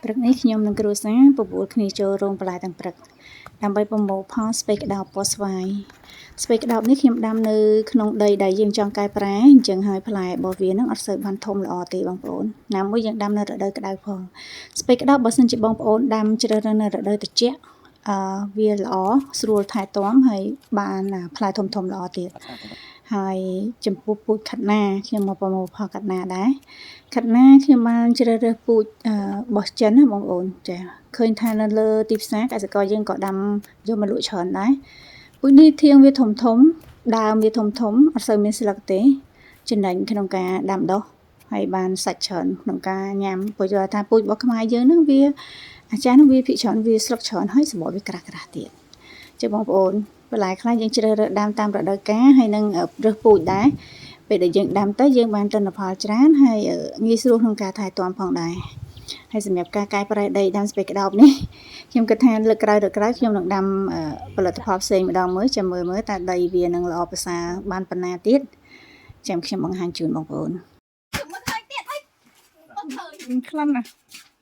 ព្រឹកនេះខ្ញុំនិងគ្រួសារបបួលគ្នាចូលរោងបន្លែទាំងព្រឹកដើម្បីប្រមូលផលស្ពៃក្តោបពណ៌ស្វាយស្ពៃក្តោបនេះខ្ញុំដាំនៅក្នុងដីដែលយើងចង់កែប្រែអញ្ចឹងហើយផ្លែរបស់វានឹងអត់សូវបានធំល្អទេបងប្អូនណាមួយយើងដាំនៅរដូវក្តៅផងស្ពៃក្តោបបើសិនជាបងប្អូនដាំជ្រើសរើសនៅរដូវត្រជាក់អឺវាល្អស្រួលថែទាំហើយបានផ្លែធំធំល្អទៀតហើយចំពោះពូជខាត់ណាខ្ញុំមកប្រមូលផលខាត់ណាដែរខាត់ណាខ្ញុំបានជ្រើសរើសពូជរបស់ចិនណាបងប្អូនចាឃើញថានៅលើទីផ្សារកសិករយើងក៏ដាំយកមកលក់ច្រើនដែរពូជនេះធាងវាធំធំដើមវាធំធំអត់សូវមានស្លឹកទេចំណេញក្នុងការដាំដុះហើយបានសាច់ច្រើនក្នុងការញ៉ាំព្រោះថាពូជរបស់ខ្មែរយើងហ្នឹងវាអាចារ្យហ្នឹងវាភាគច្រើនវាស្លឹកច្រើនហើយសម្បកវាក្រាស់ក្រាស់ទៀតចឹងបងប្អូនបន្លែខ្លះយើងជ្រើសរើសដាំតាមរដូវកាលហើយនឹងរើសពូជដែរពេលដែលយើងដាំទៅយើងបានទិន្នផលច្រើនហើយងាយស្រួលក្នុងការថែទាំផងដែរហើយសម្រាប់ការកែប្រែដីដាំស្ពៃក្តោបនេះខ្ញុំគិតថាលើកក្រោយលើកក្រោយខ្ញុំនឹងដាំផលិតផលផ្សេងម្ដងមើលចាំមើលមើលតើដីវានឹងល្អប្រសើរបានប៉ុណ្ណាទៀតចាំខ្ញុំបង្ហាញជូនបងប្អូន មកឃើញទៀតហើយមកឃើញ ខ្លាំងណាស់។